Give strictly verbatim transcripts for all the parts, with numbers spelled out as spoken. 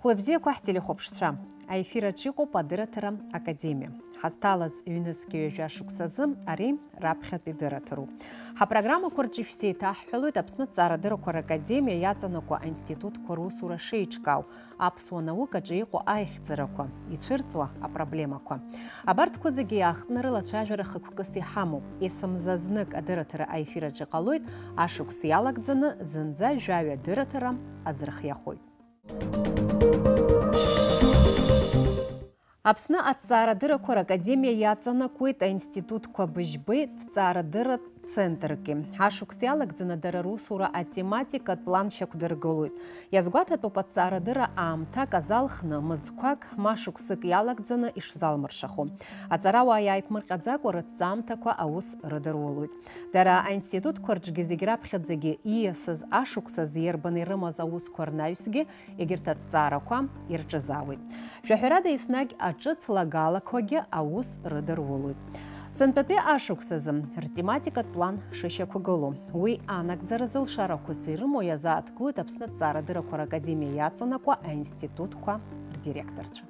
Хәлабзиақәа ҳтелехәаԥшцәа, аефир аҿы иҟоуп адырраҭара академиа. Ҳазҭалаз ҩнызқь ҩажәа шықәсазы ари раԥхьатәи дырраҭароуп. Ҳапрограммақәа рҿы шәзеиҭаҳҳәалоит Аԥсны аҭҵаарадыррақәа ракадемиа иаҵанакуа аинститутқәа русура шеиҿкаау, аԥсуа наукаҿы иҟоу аихьӡарақәа, ицәырҵуа апроблемақәа. Абарҭқәа зегьы иаахтны рылацәажәара хықәкыс иҳамоуп. Есымза знык адырраҭара аефир аҿы иҟалоит, ашықәс иалагӡаны зынӡа жәаҩа дырраҭара азырхиахоит. Аԥсны аҭҵаарадыррақәа ракадемиа иаҵанакуеит аинститутқәа быжьбеи ҭҵаарадырратә центрки. Ашықәс иалагӡаны дара русура атематикатә план шьақәдыргылоит. Иазгәаҭатәуп аҭҵаарадырра аамҭак азалхны, мызқәак, ма шықәсык иалагӡаны ишзалмыршахо. Аҵарауаа иааиԥмырҟьаӡакәа рыҭҵаамҭақәа аус рыдырулоит. Дара аинститутқәа рҿгьы зегь раԥхьаӡагьы ииасыз ашықәсазы иарбан ирымаз аусқәа рнаҩсгьы егьырҭ аҭҵаарақәа ирҿызаауеит. Жәаҳәарада, еснагь аҿыц лагалақәагьы аус рыдырулоит. Сынтәатәи ашықәсазы ртематикатә план шышьақәгылоу, уи анагӡара зылшарақәас ирымоу иазааҭгылоит Аԥсны аҭҵаарадыррақәа ракадемиа иаҵанакуа аинститутқәа рдиректорцәа.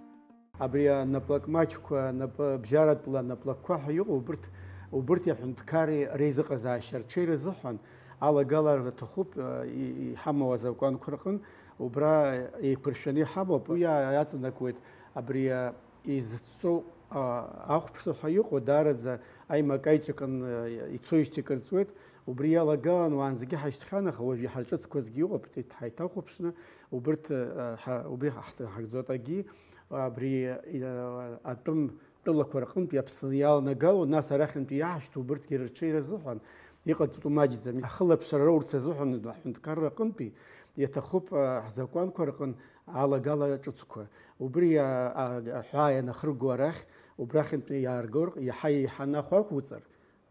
Абри анаплак маҷқәа, напыбжьаратәла анаплакқәа ҳәа иҟоу, убырҭ, убырҭи аҳәынҭқарреи реизыҟазаашьа рҽеира азыҳәан алагалара аҭахуп, и-, иҳамоу азакәанқәа рҟын, убра еиқәыршәаны иҳамоуп, уи иа-, иаҵанакуеит абри, а, изцо, а, ахәԥса ҳәа иҟоу, даараӡа аимак-аиҿакын, а, ицоижьҭеи кыр ҵуеит, убри иалагалан уаанӡагьы ҳашьҭхьан, аха уажә иҳарҿыцқәазгьы ыҟоуп, ҳаиҭахәаԥшны, убырҭ, а, ҳа-, убри ҳахь-, ҳахьӡоит, акгьы, абри, а, атәым тәылақәа рҟынтәи Аԥсны иаланагало, нас арахьынтәи иаҳшьҭоу убырҭгьы рырҽеира азыҳәан иҟаҵатәу маҷӡам. Ахылаԥшра роурц азыҳәан аҳәынҭқарра аҟынтәи иаҭахуп, а, ҳзакәанқәа рҟын алагала ҿыцқәа. Убри, а, а, аҳәаа ианахырго арахь, убрахьынтәи иааргор, иаҳа-еиҳаны ахә ақәуҵар,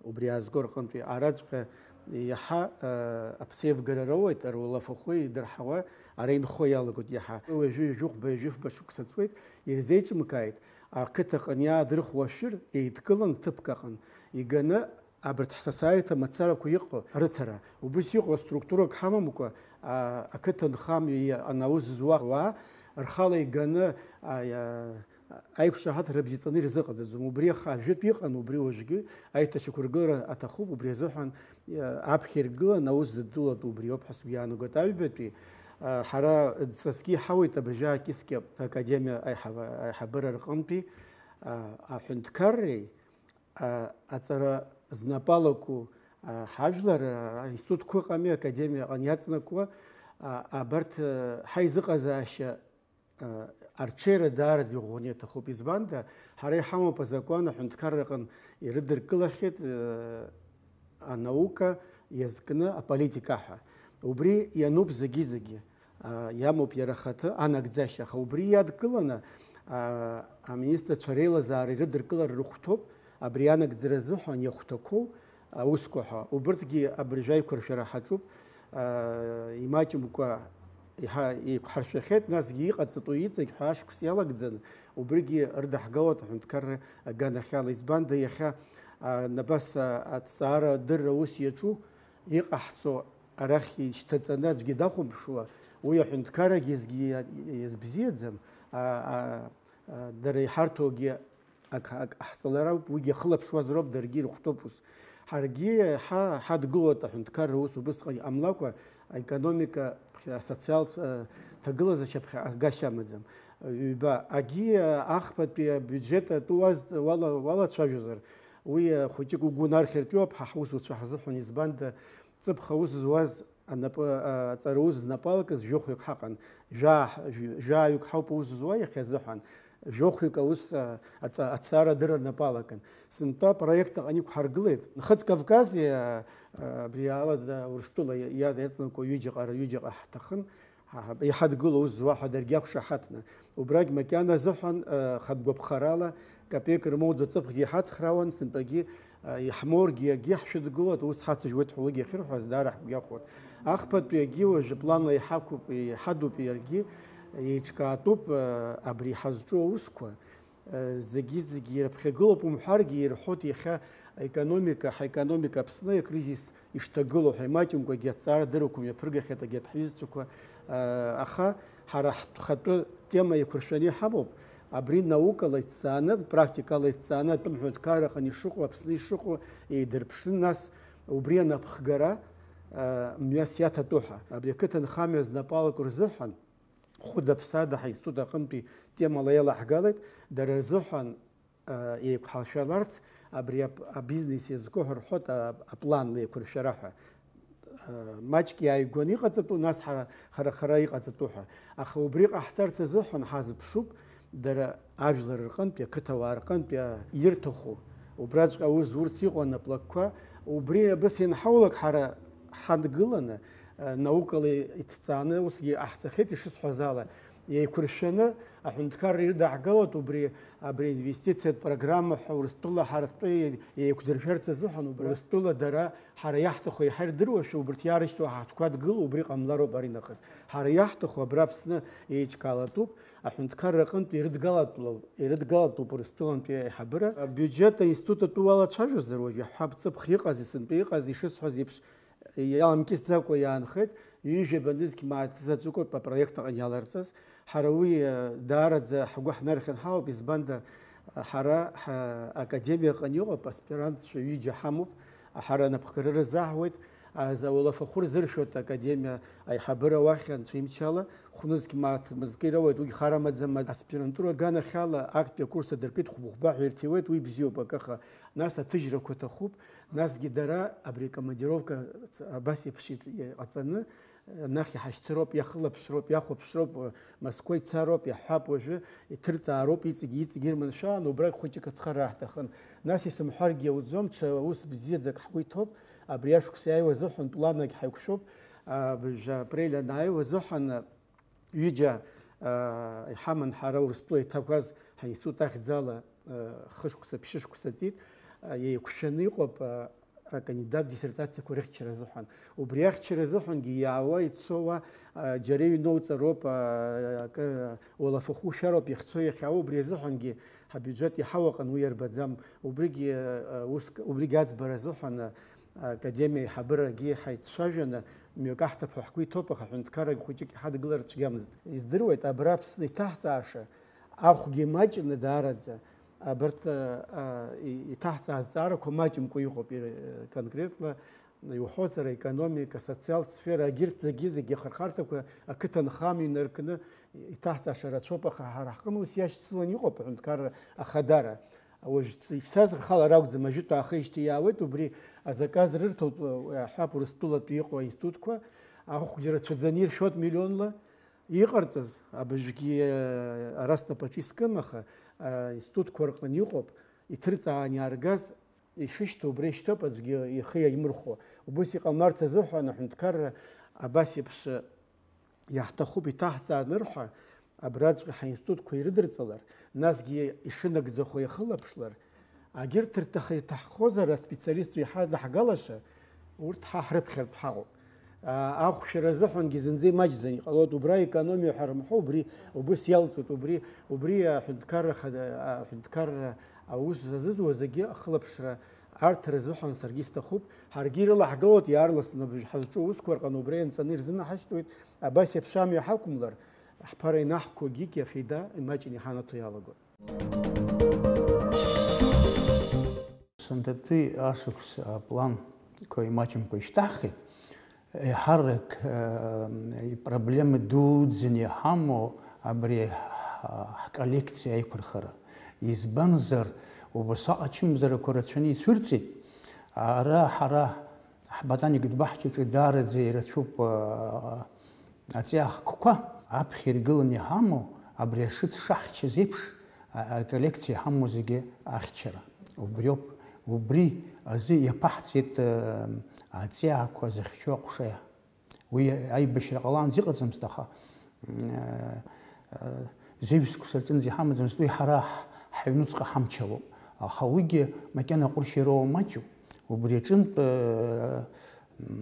убри аазго рҟынтәи араҵәҟьа иаҳа, а, аԥсеивгара роуеит, руалафахәы идырҳауа, ара инхо иалагоит иаҳа. Уажәы ҩажәихәба, ҩажәифба шықәса ҵуеит, ирзеиҿымкааит, ақыҭаҟны иаадырхуа ашәыр еидкылан ҭыԥк аҟны, иганы абарҭ ҳсасааирҭа мацарақәа иҟоу рыҭара. Убыс иҟоу структурак ҳамамкәа, а, ақыҭанхамҩа анаус зуа ауаа рхала иганы, а, иа-, аиқәшаҳаҭра бжьаҵаны ирзыҟаҵаӡом. Убри аха ажәытә иҟан, убри уажәгьы аиҭашьақәыргылара аҭахуп, убри азыҳәан, а, аԥхьа иргылан аус зыдулатәу убриоуп ҳәа сгәы иаанагоит. Аҩбатәи, а, ҳара сасгьы иҳауеит абыржәы акьыскьа академиа аиҳаб-, аиҳабыра рҟынтәи, а, аҳәынҭқарреи, а, аҵара знапалаку, а, ҳажәлар, а, аинститутқәа ыҟами, академиа аҟны иаҵанакуа, а, абарҭ, а, ҳаизыҟазаашьа, а, арҽеира даараӡа иӷәӷәаны иаҭахуп. Избанда, ҳара иҳамоуп азакәан аҳәынҭқарра аҟны ирыдыркылахьеит, а, анаука иазкны аполитика ҳәа. Убри иануп зегьы-зегьы. А, иамоуп иара ахаҭы анагӡашьа, аха убри иадкыланы, а, аминистрцәа реилазаара ирыдыркылара рыхәҭоуп, абри анагӡара азыҳәан иахәҭақәоу аусқәа ҳәа. Убырҭгьы абыржәы аиқәыршәара ҳаҿуп, а, имаҷымкәа иҳа-, еиқәҳаршәахьеит, насгьы иҟаҵатәу иҵегь ҳәа ашықәс иалагӡаны, убригьы рыдаҳгалоит аҳәынҭқарра аганахьала. Избанда иахьа, а, абас, а, аҭҵаара адырра ус иаҿу, иҟаҳҵо арахь ишьҭаҵаны аӡәгьы дахәаԥшуа, уи аҳәынҭқаррагьы иазгьы иа-, иазбзиаӡам, а, а, а, дара иҳарҭогьы ак, ак ҟаҳҵалар ауп, уигьы ахылаԥшуазароуп, даргьы ирыхәҭоуп ус. Ҳаргьы ҳа-, ҳадгылоит аҳәынҭқарра ус убысҟан иҟамлакәа, аекономика, асоциалтә, а, ҭагылазаашьа ԥхьа агашьа амаӡам. Ҩба, агьи, а, ахԥатәи абиуџьет атәы уаз-, уала-, уалацәажәозар, уи, а, хәыҷык угәы нархьыртә иоуп ҳа ҳусуцәа ҳзыҳәан, избанда, ҵыԥх аус зуаз анапы, а, аҵара ус знапы алакыз жәохәҩык ҳаҟан. Жәаа-, жәа-, жәаҩык ҳауп аус зуа иахьа азыҳәан. Жәохәҩык аус, а, аҵа-, аҭҵаара адырра рнапы алакын. Сынтәа апроект аҟны иқәҳаргылеит. Нхыҵ Кавкази, а, а, абри ала, да, Урыстәыла иа-, иа-, иаҵанакуа ҩыџьаҟа, ара ҩыџьаҟа ҳҭахын. Ҳа-, ҳа-, иҳадгыло аус зуа ҳәа даргьы ақәшаҳаҭны. Убрагь макьана азыҳәан, а, хатә гәаԥхарала капеик рмоуӡо ҵыԥхгьы иҳацхраауан, сынтәагьы, а, иаҳмоургьы акгьы ҳшәыдгылоит, ус ҳацыжәуеит ҳәа уигьы ахьырҳәаз даара ҳгәы иахәоит. Ахԥатәи акгьы уажәы планла иҳақәуп, иҳадуп иаргьы, еиҿкаатәуп, а, абри ҳазҿу аусқәа. Зегьы-зегьы ирыԥхьагылоуп умҳәаргьы, ирҳәоит иахьа Аекономика, ҳаекономика Аԥсны акризис ишҭагылоу ҳәа имаҷымкәагьы аҭҵаара дырақәа мҩаԥыргахьеит агьырҭ ҳҩызцәақәа, аха ҳара ҳхатәы тема еиқәыршәаны иҳамоуп, абри наукала иҭҵааны, практикала иҭҵааны атәым ҳәынҭқарраҟны ишыҟоу, Аԥсны ишыҟоу еидырԥшны, нас убри анапхгара мҩас иаҭатәу ҳәа. Абри ақыҭанхамҩа знапы алаку рзыҳәан, хәыда-ԥсада ҳаинститут аҟынтәи темала иалаҳгалеит, дара рзыҳәан еиқәҳалшәаларц абри ап-, абизнес иазку ҳәа рҳәоит, а-, аплан леиқәыршәара ҳәа. Маҷк иааигәаны иҟаҵатәу, нас ҳара, хара-хара иҟаҵатәу ҳәа. Аха убри ҟаҳҵарц азыҳәан ҳазыԥшуп дара ажәлар рҟынтәи, ақыҭауаа рҟынтәи, а, ирҭаху, убраҵәҟьа аус зурц иҟоу анаплакқәа, убри абас ианҳаулак ҳара ҳангыланы, а, наукала иҭҵааны усгьы иҟаҳҵахьеит, ишысҳәаз ала, еиқәыршәаны аҳәынҭқарра ирыдаҳгалоит убри, абри аинвестициатә программа ҳәа Урыстәыла ҳарҭтәы еиқәдыршәарц азыҳәан, убри Урыстәыла дара ҳара иаҳҭаху иаҳа ирдыруашәа, убырҭ иаарышьҭуа ҳаҳҭқәа дгылоу, убри ҟамлароуп ари нахыс. Ҳара иаҳҭаху абра Аԥсны еиҿкаалатәуп, аҳәынҭқарра аҟынтә ирыдгалатәлоуп, ирыдгалатәуп Урыстәылантәи аиҳабыра. Абиуџьет аинститут атәы уалацәажәозар уажә, иаҳҳәап, ҵыԥх иҟази сынтәа иҟази ишысҳәаз еиԥш, иаламкьысӡакәа иаанхеит, ҩажәа нызқь мааҭ заҵәыкоуп апроект аҟны иаларҵаз. Ҳара уи, э, даараӡа ҳгәы ҳнархьын ҳалоуп, избанда, э, ҳара ҳакадемиаҟны иҟоуп, аспирантцәа ҩыџьа ҳамоуп, ҳара анапхгара рзаҳуеит, а, за-, ауалафахәы рзыршәоит академиа аиҳабыра уахь анцәа имчала, хәнызқь мааҭ мызкы ироуеит, уигь хар амаӡам, аспирантура аганахьала актәи акурс адыркит, хәба-хәба ҳәа ирҭиуеит, уи бзиоуп, акы, аха нас аҭыжьрақәа ҭахуп. Насгьы дара абри акомандировка абас еиԥш иҟаҵаны, анахь иҳашьцыроуп, иахылаԥшроуп, иахәаԥшроуп, Москва ицароуп, иаҳҳәап уажәы, иҭырҵаароуп, иҵегь, иҵегь ирманшәалан, убрагь хәыҷык ацхыраара ҳҭахын. Нас исымҳәаргьы иауӡом, ҽа ус бзиаӡак ҳгәы иҭоуп, абри ашықәс иааиуа азыҳәан планагь ҳаиқәшәоуп, абыржәы апрель анааиуа азыҳәан, ҩыџьа, а, иҳаман ҳара Урыстәыла иҭақәаз ҳаинститут ахьӡала, а, хышықәса, ԥшьышықәса ҵит, а, еиқәшәаны иҟоуп, а, акандидат диссертациақәа рыхьчара азыҳәан. Убри ахьчара азыҳәангьы иаауа, ицоуа, а, џьара иҩноуҵароуп, а, акы, уалафахәы ушәароуп иахьцо иахьаауа, убри азыҳәангьы ҳабиуџьет иҳауаҟан уи иарбаӡам. Убригьы, а, уск-, убригь аӡбара азыҳәан, а, Академиа аиҳабырагьы ҳаицәажәаны, мҩак аҳҭап ҳәа ҳгәы иҭоуп, аха ҳәынҭқаррагь хәыҷык иҳадгылар цәгьамызт. Издыруеит, абра Аԥсны иҭаҳҵааша ахәгьы маҷны даараӡа, абарҭ, а, а, и-, иҭаҳҵаа азҵаарақәа маҷымкәа иҟоуп, ир-, конкретно, иуҳәозар, аекономика, асоциалтә сфера, агьырҭ зегьы-зегьы ахырхарҭақәа ақыҭанхамҩа инаркны иҭаҳҵааша рацәоуп, аха ҳара ҳҟны ус иашьцыланы иҟоуп аҳәынҭқарра ахадара. Уажә ц-, ишәцаз рхала ракәӡам, ажәытә аахижьҭеи иаауеит, убри азаказ рырҭоит, уи аҳәап, Урыстәылатәи иҟоу аинститутқәа, ахәгьы рацәаӡаны иршәоит миллионла, иҟарҵаз, абыжәгьы, э, ара снапаҿы искым, аха, э, аинститутқәа рҟны иҟоуп, иҭырҵаан иааргаз, ишышьҭоу убра ишьҭоуп, аӡәгьы ихы иаимырхәо. Убыс иҟамларц азыҳәан аҳәынҭқарра абас еиԥш, э, Иаҳҭахуп иҭаҳҵааныр ҳәа, абраҵәҟьа ҳаинститутқәа ирыдырҵалар, насгьы ишынагӡахо иахылаԥшлар, агьырҭ рҭахы иҭаҳхозар, аспециалистцәа иҳадаҳгалаша, урҭ ҳа ҳрыԥхьартә ҳаҟоуп. Аа, ахәшәара азыҳәангьы зынӡа имаҷӡан иҟалоит, убра аекономиа ҳәа рымҳәо, убри убыс иалҵуеит, убри, убри аҳәынҭқарра хада-, аҳәынҭқарра аус азызуа зегьы ахылаԥшра Арҭ рзыҳәан саргьы исҭахуп, ҳаргьы ирылаҳгалоит иаарласны абыржә ҳазҿу аусқәа рҟны убра ианҵаны ирзынаҳашьҭуеит, абас еиԥш амҩа ҳақәымлар, ҳԥара инаҳкуагьы афеида имаҷны иҳанаҭо иалагоит. Сынтәатәи ашықәс апланқәа имаҷымкәа ишьҭаҳхит. Еиҳарак, э, ипроблема дуӡӡаны иҳамоу абри ҳ-, ҳколлекциа аиқәырхара. Избанзар, убасҟак ачымазарақәа рацәаны ицәырҵит. Ара ҳара ҳботаникатә баҳчаҿы даараӡа ирацәоуп, э, аҵиаа хкқәа. Аԥхьа иргыланы иҳамоу абри ашыц шаҳчаз еиԥш, а-, аколлекциа иҳамоу зегьы ахьчара. Убриоуп, убри азы иаԥаҳҵеит, э, аҵиаақәа зыхьчо аҟәша. Уи аибашьра ҟалаанӡа иҟаӡамызт, аха, э, э, зеижәскәа сырҿынӡа иҳамаӡамызт, уи ҳара ҳ-, ҳаҩнуҵҟа ҳамчалоуп. Аха уигьы макьана аҟәыршьа ироуа маҷуп. Убри аҿынтә, э,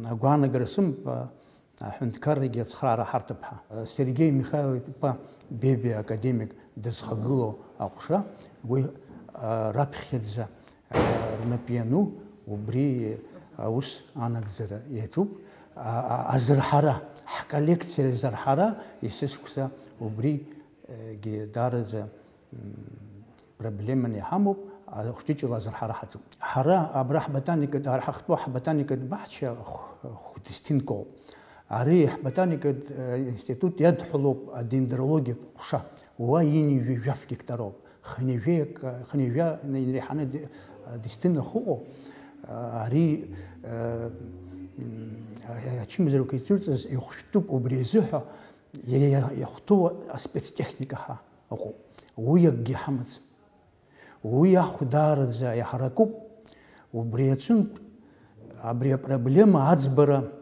агәаанагара сымоуп, э, аҳәынҭқаррагьы ацхраара ҳарҭап ҳәа. Сергеи Михайлов-иԥа Бебиа академик дызхагылоу аҟәша, уи, э, раԥхьаӡа рнап иану убри аус анагӡара иаҿуп. А, а, азырҳара, ҳколлекциа азырҳара есышықәса убри, егьи даараӡа, м, проблеманы иҳамоуп, а, хәҷыҷыла азырҳара ҳаҿуп. Ҳара абра ҳботаникатә, ара ҳахьтәоу ҳботаникатә баҳча хә-, хә-, десятинкоуп. Ари ҳботаникатә, э, институт иадҳәалоуп адендрологиатә ҟәша. Уа ҩынҩажәи жәаф гектароуп. Хынҩажәи, хынҩажәа инреиҳаны ди-, десятина ахьыҟоу, ари, э, м, ачымазарақәа ицәырҵыз ихәшәтәуп, убри азыҳәа иара иа-, иахәҭоу аспецтехника ҳәа ыҟоуп. Уи акгьы ҳамаӡам. Уи ахә даараӡа иаҳаракуп. Убри аҿынтә абри апроблема аӡбара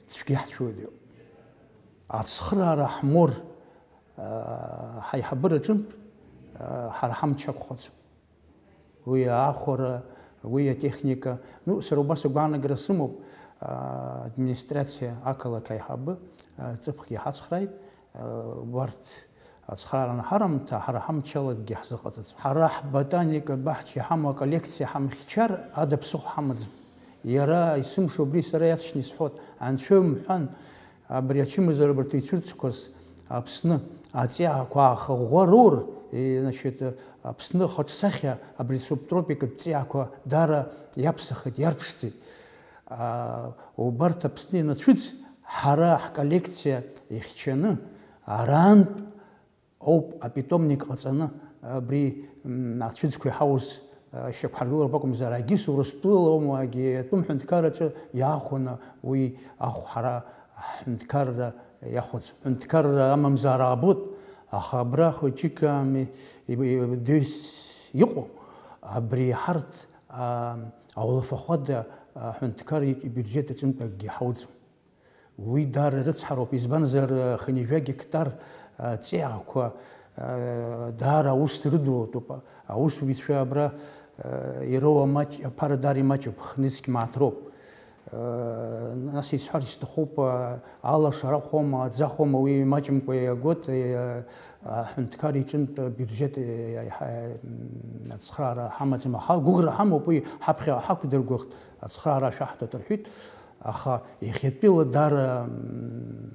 цәгьа иаҳцәуеит. Ацхыраара ҳмор, аа, ҳаиҳабыраҿынтә, аа, ҳара ҳамч ақәхаӡом. Уи аахәара, уи атехника. Ну, сара убас агәаанагара сымоуп, аа, администрациа ақалақь аиҳабы, аа, ҵыԥхгьы ҳацхрааит. Убарҭ ацхраара анҳарымҭа, ҳара ҳамчалагьы ҳзыҟаҵаӡом. Ҳара ҳботаникатә баҳча иҳамоу аколлекциа ҳамхьчар ада ԥсыхәа ҳамаӡам. Иара есымша убри сара иаҵшьны исҳәоит, анцәа имҳәан, абри ачымазара абарҭ ицәырҵқәаз Аԥсны аҵиаақәа аахыӷәӷәароур, е, значит, Аԥсны ахаҿсахьа абри асубтропикатә ҵиаақәа даара иаԥсахеит, иарԥшӡеит. Аа, убарҭ Аԥсны ианацәыӡ, ҳара ҳколлекциа ихьчаны, арантә ауп апитомник ҟаҵаны, абри, м, ацәыӡқәа иҳауз, а, шьақәҳаргылароуп акәымзар, агьыс Урыстәылоума, агьи атәым ҳәынҭқарраҿы иаахәаны уи ахә ҳара ҳҳәынҭқарра иахәаӡом. Ҳәынҭқарра амамзар аабоит, аха абра хәыҷык ами, иб-, иб-, дыҩс иҟоу, абри ҳарҭ, а, аулафахәада аҳәынҭқар ибиуџьет аҿынтә акгьы ҳауӡом. Уи даара ирыцҳароуп, избанзар, хынҩажәа гектар, а, ҵиаақәа, а, даара аус рыдулатәуп. Аусзуҩцәа абра, а, ироуа маҷ-, аԥара даара имаҷуп, хнызқь мааҭ роуп. А, нас исҳәарц сҭахуп, а, алашара ахәома, аӡахәома, уи имаҷымкәа иагоит, а, аҳәынҭқар иҿынтә абиуџьет, а, иаҳа, м, ацхраара ҳамаӡам, аха гәыӷра ҳамоуп, уи ҳаԥхьа ҳақәдыргәыӷт, ацхраара шәаҳҭоит рҳәеит. Аха иахьатәила даара, м,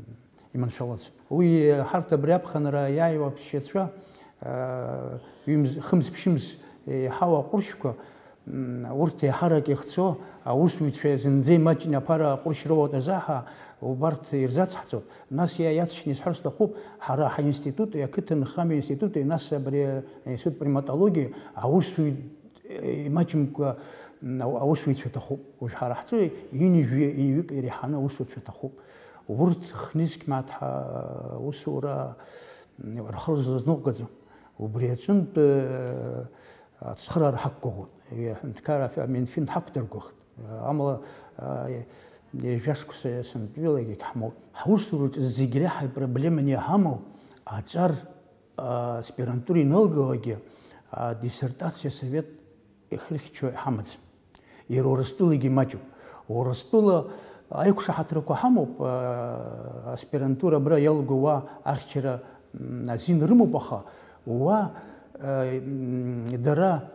иманшәалаӡам. Уи ҳарҭ абри аԥхынра иааиуа аԥсшьацәа, а, ҩымз-, хымз-ԥшьымз еиҳау аҟәыршьқәа, м, урҭ еиҳарак ихцо, аусзуҩцәа зынӡа имаҷны аԥара аҟәыршь роуеит азы ҳәа, убарҭ ирзацҳҵоит. Нас иа-, иаҵшьны исҳәар сҭахуп, ҳара ҳаинститути, ақыҭанхамҩа институти, нас абри аинститут приматологии аусзуҩ-, имаҷымкәа, м, ау-, аусзуҩцәа ҭахуп. Уажә ҳара ҳҿы ҩынҩажәи ҩык иреиҳаны аусзуҩцәа ҭахуп. Урҭ хнызқь мааҭ ҳа-, аусура, м, рхы рзазныҟәгаӡом. Убри аҿынтә, э, ацхыраара ҳақәгәыӷуан. Аҳәынҭқар аф-, Минфин ҳақәдыргәыӷт. Амала, а, ҩажәа шықәса сынтәыла егьагь ҳмоут. Ҳусураҿы зегь реиҳа ипроблеманы иҳамоу аҿар, а, аспирантура ианалгалакгьы, а, диссертациа асовет ихырхьчо иҳамаӡам. Иара Урыстәылагьы маҷуп. Урыстәыла аиқәшаҳаҭрақәа ҳамоуп, а, аспирантура абра иалгоу уа ахьчара, м, азин рымоуп, аха уа, а, м, дара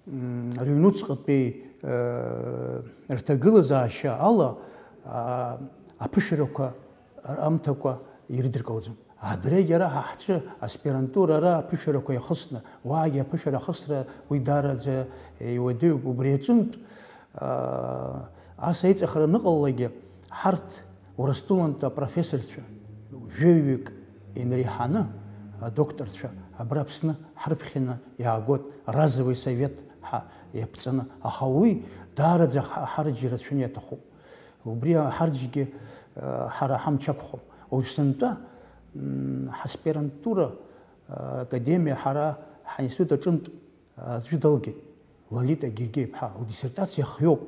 М, рыҩнуҵҟатәи, э, рҭагылазаашьа ала, а, аԥышәарақәа, амҭақәа ирыдыркылаӡом. Адырҩегь ара ҳа ҳҿы аспирантура ара аԥышәарақәа иахысны, уаагьы аԥышәара ахысра уи даараӡа иуадаҩуп. Убри аҿынтә, а, ас аиҵахара аныҟалалакгьы, ҳарҭ Урыстәылантә апрофессорцәа, жәаҩык инреиҳаны адокторцәа абра Аԥсны ҳрыԥхьаны иаагоит, разовый совет ҳәа иаԥҵаны, аха уи даараӡа ҳа-, ҳарыџьа рацәаны иаҭахуп. Убри ҳарыџьагьы, э, ҳара ҳамч ақәхом. Уажә сынтәа, м, ҳаспирантура, э, академиа ҳара ҳаинститут аҿынтә аӡәы далгеит, Лолита Гергеи-иԥҳа, лдиссертациа хҩоуп.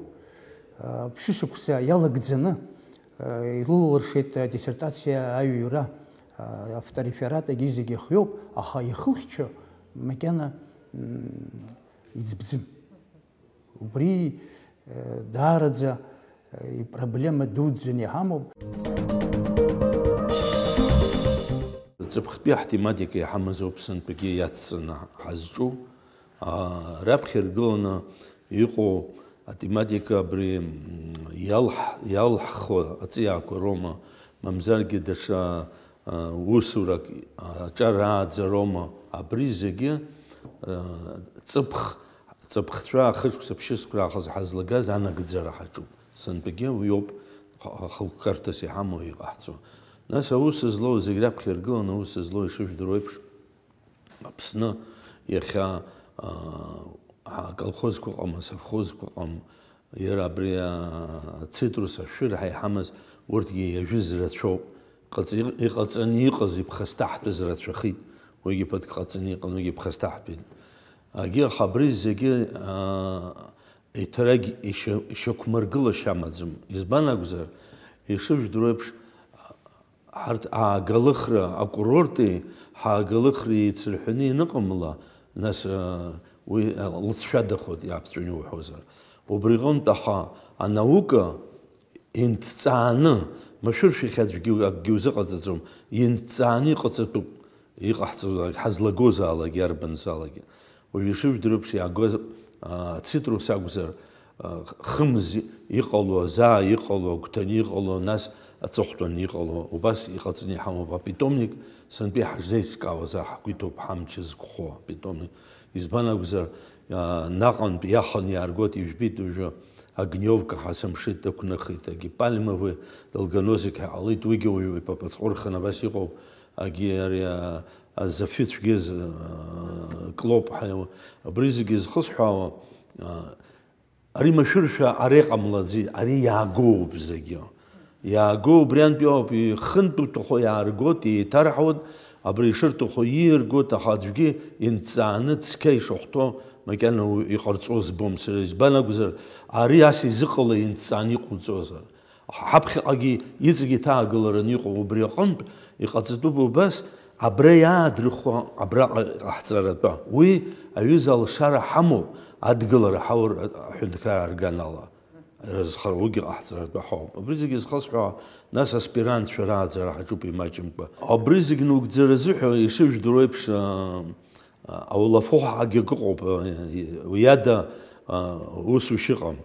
Ԥшьышықәса иалагӡаны илылыршеит адиссертациа аҩра, автореферат, егьи зегьы хҩоуп, аха ихылхьчо макьана, м, иӡбӡым. Убри, э, даараӡа, э, ипроблема дуӡӡаны иҳамоуп. Ҵыԥхтәи ҳтематика иҳамаз ауп сынтәагьы иацҵаны ҳазҿу. Раԥхьа иргыланы иҟоу атематика абри иалҳ-, иалҳхуа аҵиаақәа роума, мамзаргьы даҽа усурак аҿар ааӡароума, абри зегьы ҵыԥх, ҵыԥхцәа ахышықәса ԥшьышықәса раахыс ҳазлагаз анагӡара ҳаҿуп. Сынтәагьы уиоуп ахықәкарҭас иҳамоу иҟаҳҵо. Нас аус злоу зегь раԥхьа иргыланы аус злоу ишыжәдыруа еиԥш, Аԥсны иахьа аколхозқәа ыҟам, асовхозқәа ыҟам, иара абри ацитрус ашәыр ҳәа иҳамаз урҭгьы иажәыз рацәоуп. Ҟаҵ-, иҟаҵаны иҟаз иԥхасҭаҳтәыз рацәахеит, уигьы ԥыҭк ҟаҵаны иҟан, уигьы иԥхасҭаҳтәит. Агьы аха абри зегьы еиҭарагь ишьа-, ишьақәмыргылашьа амаӡам. Избан акәзар, ишыжәдыруа еиԥш, ҳарҭ аагалыхра акурорти ҳаагалыхреи еицырҳәаны ианыҟамла, нас уи лҵшәадахоит, иаԥҵәаны иуҳәозар. Убри иҟынтә аха анаука инҭҵааны, машәыршәа иахьа аӡәгьы акгьы узыҟаҵаӡом, инҭҵааны иҟаҵатәуп. Иҟаҳҵозаалак, ҳазлагозаалак, иарбанзаалак. Уажә ишыжәдыруа еиԥш иаагоз, а, ацитрус акәзар, а, хымз иҟало, азаа иҟало, агәҭаны иҟало, нас аҵыхәтәаны иҟало, убас иҟаҵаны иҳамоуп апитомник, сынтәа иҳазеиҿкаауаз ҳгәы иҭоуп ҳамч зқәхо апитомник. Избан акәзар, а, наҟынтә иаханы иааргоит, ижәбеит уажәы Огневка ҳасымшит, дықәныхит, егьи Пальмовы, Долгоносик ҳәа ҟалеит, уигьы уаҩы ипапаҵҟәырхын абас иҟоуп, егьи ари, а, Азафи цәгьаз, а, Клоп ҳәа, абри зегьы зхысҳәаауа, а, ари машәыршәа, ари ҟамлаӡеит, ари иаагоуп зегьы. Иаагоу убриантәи ауп, ихынтә уҭахо иааргоит, еиҭарҳауеит, абри ишырҭаху ииргоит, аха аӡәгьы инҵааны цқьа ишахәҭоу макьана уаҩ иҟарҵо збом сара, избан акәзар, ари ас изыҟала инҵааны иҟауҵозар. Ҳаԥхьаҟагьы иҵегь иҭаагалараны иҟоу убри аҟынтә иҟаҵатәуп убас, абра иаадрыхуа абраҟа иҟаҳҵаратәы. Уи аҩыза алшара ҳамоуп, адгылара ҳаур аҳәынҭқарра арганала. Рызхаругьы ҟаҳҵаратәы ҳауп. Абри зегьы зхысҳәаауа, нас аспирантцәа рааӡара ҳаҿуп имаҷымкәа. Абри зегь нугӡара азыҳәа, ишыжәдыруа еиԥш, а, а, аулафахәгьы акы ыҟоуп, а, уи ада, а, усушьа ыҟам.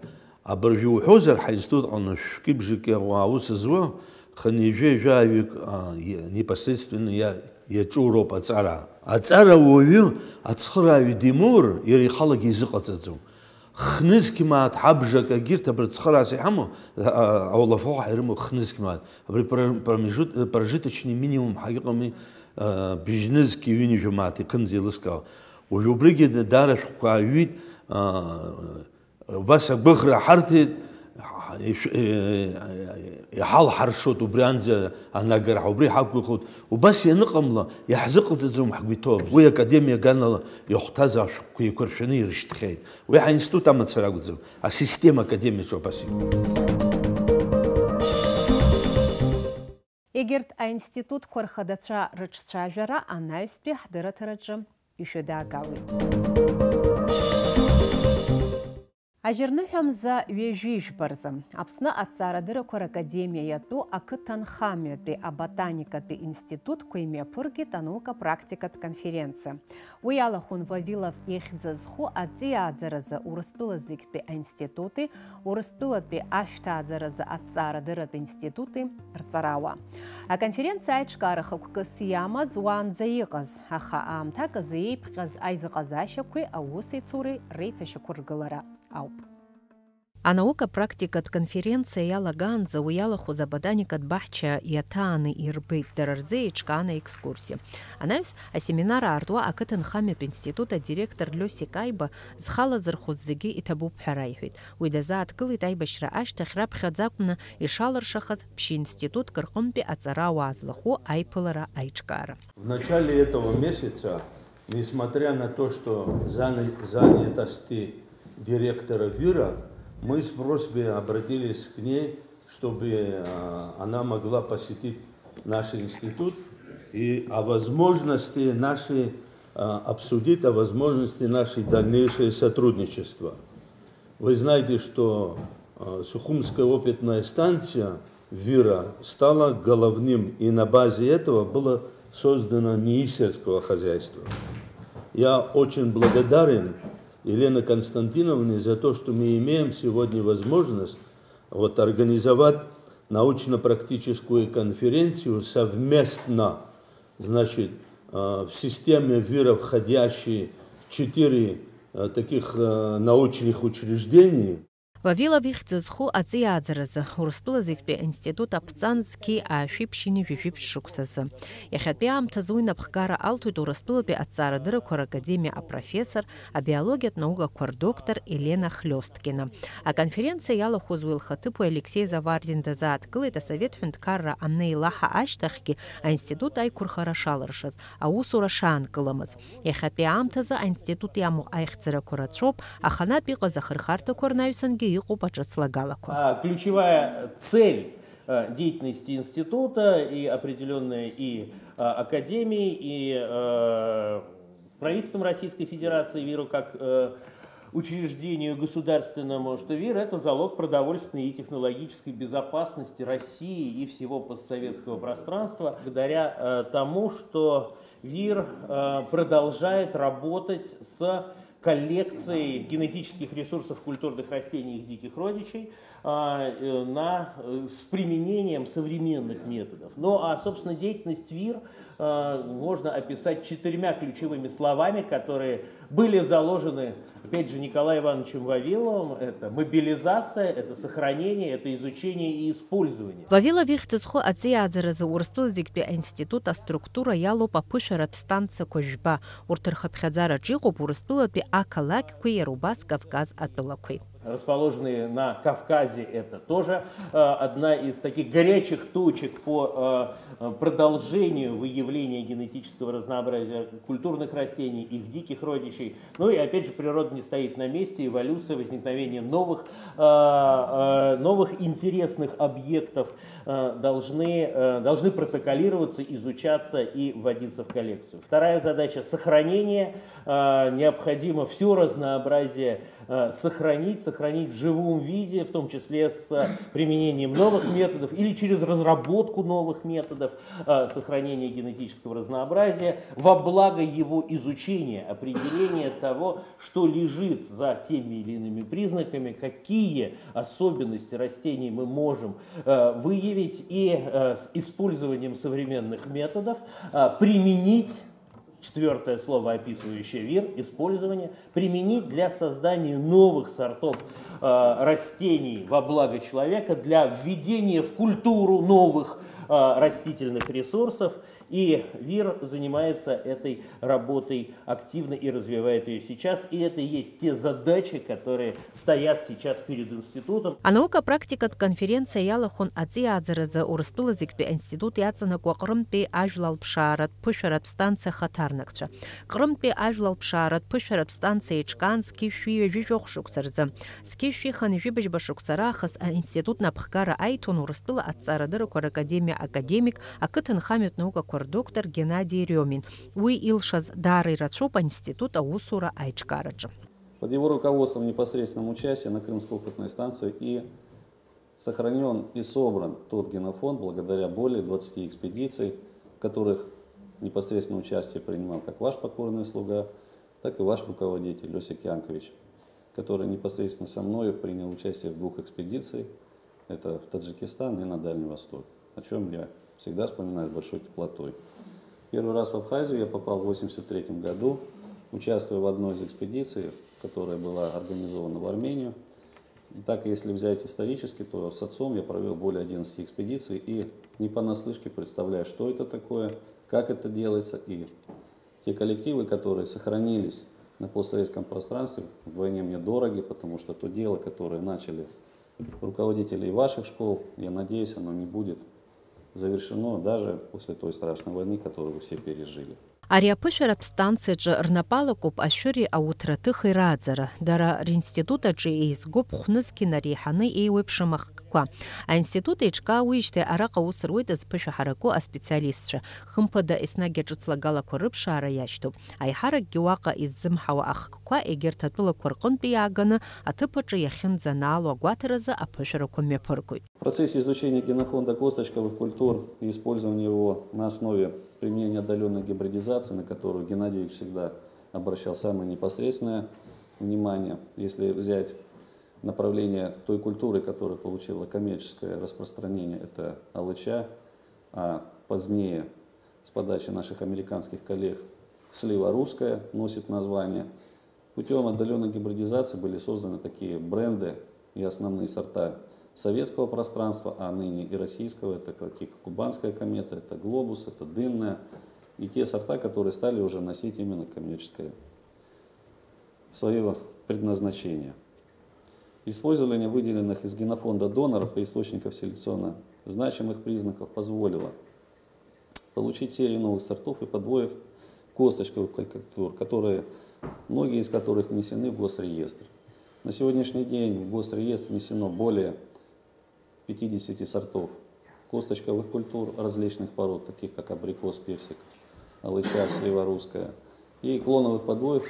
Абыржәы уҳәозар, ҳаинститут аҟны шәкы-бжаки ауаа аус зуа, хынҩажәи жәаҩык, а, и-, непосредственно иа-, иаҿу роуп аҵара. Аҵара уаҩы ацхырааҩ димоур, иара ихалагьы изыҟаҵаӡом. Хнызқь мааҭ ҳабжак агьырҭ абарҭ цхыраас иҳамоу, а, аулафахәгьы ирымоу хнызқь мааҭ. Абри пра-, промежут-, прожиточный минимум ҳагьыҟами, а, бжьнызқь ҩынҩажәа мааҭ ихынӡа еилыскаауа. Уажә убригьы даара ашәҟәқәа ааҩит, а, убас агәыӷра ҳарҭеит, ишә-, е-, е-, иҳалҳаршоит убрианӡа анагара, убри ҳақәгәыӷуеит. Убас ианыҟамла, иаҳзыҟаҵаӡом ҳгәы иҭоу. Уи академиа аганала иахәҭаз ашәҟәқәа еиқәыршәаны ирышьҭхьеит. Уи ҳаинститут амацара акәӡам, асистема академиаҿы абас иҟоуп. Егьырҭ аинститутқәа рхадацәа рыҿцәажәара анаҩстәи ҳдырраҭараҿы ишәыдаагалоит. Ажьырныҳәа мза ҩажәи жәба рзы Аԥсны аҭҵаарадыррақәа ракадемиа иатәу ақыҭанхамҩатәи аботаникатәи институтқәа имҩаԥыргеит анаука-практикатә конференциа. Уи иалахәын Вавилов ихьӡ зху аҵиааӡаразы Урыстәыла зегьтәи аинститути, Урыстәылатәи ашәҭааӡаразы аҭҵаарадырратә институти рҵарауаа. Аконференциа аиҿкаара хықәкыс иамаз уаанӡа иҟаз, аха аамҭак азы еиԥҟьаз аизыҟазаашьақәеи аусеицуреи реиҭашьақәыргылара ауп. Анаука-практикатә конференциа иалагаанӡа уи иалахәыз аботаникатә баҳча иаҭааны ирбеит, дара рзы еиҿкаан аекскурсиа. Анаҩс асеминар аартуа ақыҭанхамҩатә институт адиректор Лиосик Аиба зхала зырхәыз зегьы иҭабуп ҳәа раиҳәеит. Уи дазааҭгылеит аибашьра ашьҭахь раԥхьаӡа акәны ишалыршахаз ԥшьа институтк рҟынтәи аҵарауаа злахәу аиԥылара аиҿкаара. В начале этого месяца, несмотря на то, что заны-, занятости директора ВИРа, мы с просьбой обратились к ней, чтобы, а, она могла посетить наш институт и о возможности нашей, а, обсудить о возможности нашей дальнейшее сотрудничества. Вы знаете, что, а, Сухумская опытная станция ВИРа стала головным, и на базе этого было создано НИИ сельского хозяйства. Я очень благодарен Елены Константиновны за то, что мы имеем сегодня возможность вот организовать научно-практическую конференцию совместно, значит, э, в системе вира входящие четыре, э, таких, э, научных учреждений. Вавилов ихьӡ зху аҵиааӡаразы Урыстәыла зегьтәи аинститут аԥҵан зқьи аашәи ԥшьынҩажәи жәиԥшь шықәсазы. Иахьатәи аамҭазы уи напхгара алҭоит Урыстәылатәи аҭҵаарадыррақәа ракадемиа апрофессор, абиологиатә наукақәа рдоктор Елена Хлиосткина. Аконференциа иалахәыз уи лхаҭыԥуаҩ Алексеи Заварзин дазааҭгылеит, асовет ҳәынҭқарра анеилаҳа ашьҭахьгьы аинститут аиқәырхара шалыршаз, аусура шаанкыламыз. Иахьатәи аамҭазы аинститут иамоу аихьӡарақәа рацәоуп, аханатә иҟаз ахырхарҭақәа рнаҩсангьы иҟоуп аҿыц лагалақәа. А, ключевая цель, э, деятельности института и определённая и, э, академии, и, э, правительством Российской Федерации, ВИРу как, э, учреждению государственному, что ВИР — это залог продовольственной и технологической безопасности России и всего постсоветского пространства, благодаря, э, тому, что ВИР, э, продолжает работать с коллекцией генетических ресурсов культурных растений и их диких родичей, а, э, на, э, с применением современных методов. Ну, а, собственно, деятельность ВИР, э, можно описать четырьмя ключевыми словами, которые были заложены, опять же, Николаем Ивановичем Вавиловым. Это мобилизация, это сохранение, это изучение и использование. Вавилов ихьӡ зху аҵиааӡаразы Урыстәыла зегьтәи аинститут аструктура иалоуп аԥышәаратә станциақәа жәба. Урҭ рхыԥхьаӡараҿ иҟоуп Урыстәылатәи ақалақьқәеи иара убас Кавказ атәылақәеи. Расположенные на Кавказе, это тоже, э, одна из таких горячих точек по, э, э, продолжению выявления генетического разнообразия культурных растений, их диких родичей. Ну и опять же, природа не стоит на месте, эволюция, возникновение новых, э, э, новых интересных объектов, э, должны, э, должны протоколироваться, изучаться и вводиться в коллекцию. Вторая задача — сохранение. Э, необходимо всё разнообразие, э, сохранить, сохранить в живом виде, в том числе с, э, применением новых методов или через разработку новых методов, э, сохранения генетического разнообразия во благо его изучения, определения того, что лежит за теми или иными признаками, какие особенности растений мы можем, э, выявить и, э, с использованием современных методов, э, применить, четвёртое слово, описывающее ВИР, использование, применить для создания новых сортов, э, растений во благо человека, для введения в культуру новых, э, растительных ресурсов. И ВИР занимается этой работой активно и развивает её сейчас. И это и есть те задачи, которые стоят сейчас перед институтом. Анаука-практикатә конференциа иалахәын аҵиааӡаразы Урыстәыла зегьтәи аинститут иаҵанакуа Ҟрымтәи ажәлалԥшааратә ԥышәаратә станциа ахаҭарнакцәа. Ҟрымтәи ажәлалԥшааратә ԥышәаратә станциа еиҿкаан зқьи шәи ҩажәи жәохә шықәса рзы. Зқьи шәи хынҩажәи бжьба шықәса раахыс аинститут напхгара аиҭон Урыстәыла аҭҵаарадыррақәа ракадемиа академик, ақыҭанхамҩатә наукақәа рдоктор Геннади Рёмин. Уи илшаз даара ирацәоуп аинститут аусура аиҿкаараҿы. Под его руководством, непосредственным участием на Крымской опытной станции и сохранён и собран тот генофонд благодаря более двадцати экспедиций, в которых непосредственно участие принимал как ваш покорный слуга, так и ваш руководитель Иосиф Янкович, который непосредственно со мною принял участие в двух экспедициях. Это в Таджикистан и на Дальний Восток, о чём я всегда вспоминаю с большой теплотой. Первый раз в Абхазию я попал в восемьдесят третьем году, участвуя в одной из экспедиций, которая была организована в Армению. И так, если взять исторически, то с отцом я провёл более одиннадцати экспедиций и не понаслышке представляю, что это такое, как это делается, и те коллективы, которые сохранились на постсоветском пространстве, вдвойне мне дороги, потому что то дело, которое начали руководители и ваших школ, я надеюсь, оно не будет завершено даже после той страшной войны, которую вы все пережили. Ари аԥышәаратә станциаҿы рнапы алакуп ашәыри ауҭраҭыхи рааӡара. Дара ринститут аҿы еизгоуп хәнызқь инареиҳаны еиуеиԥшым ахкқәа. Аинститут еиҿкаауеижьҭеи араҟа аус руеит зԥышәа ҳараку аспециалистцәа. Хымԥада, еснагь аҿыц лагалақәа рыԥшаара иашьҭоуп. Аиҳаракгьы уаҟа иззымҳауа ахкқәа егьырҭ атәылақәа рҟынтәи иааганы аҭыԥ аҿы иахьынӡанаало агәаҭаразы аԥышәарақәа мҩаԥыргоит. В процессе изучения генофонда косточковых культур и использования его на основе применения отдалённой гибридизации, на которую Геннадий Викторович всегда обращал самое непосредственное внимание, если взять направление той культуры, которая получила коммерческое распространение, это алыча, а позднее с подачи наших американских коллег слива русская носит название. Путем отдаленной гибридизации были созданы такие бренды и основные сорта советского пространства, а ныне и российского. Это такие как кубанская комета, это глобус, это дынная. И те сорта, которые стали уже носить именно коммерческое свое предназначение. Использование выделенных из генофонда доноров и источников селекционно значимых признаков позволило получить серии новых сортов и подвоев косточковых культур, которые, многие из которых внесены в госреестр. На сегодняшний день в госреестр внесено более пятидесяти сортов косточковых культур различных пород, таких как абрикос, персик, алыча, слива русская, и клоновых подвоев,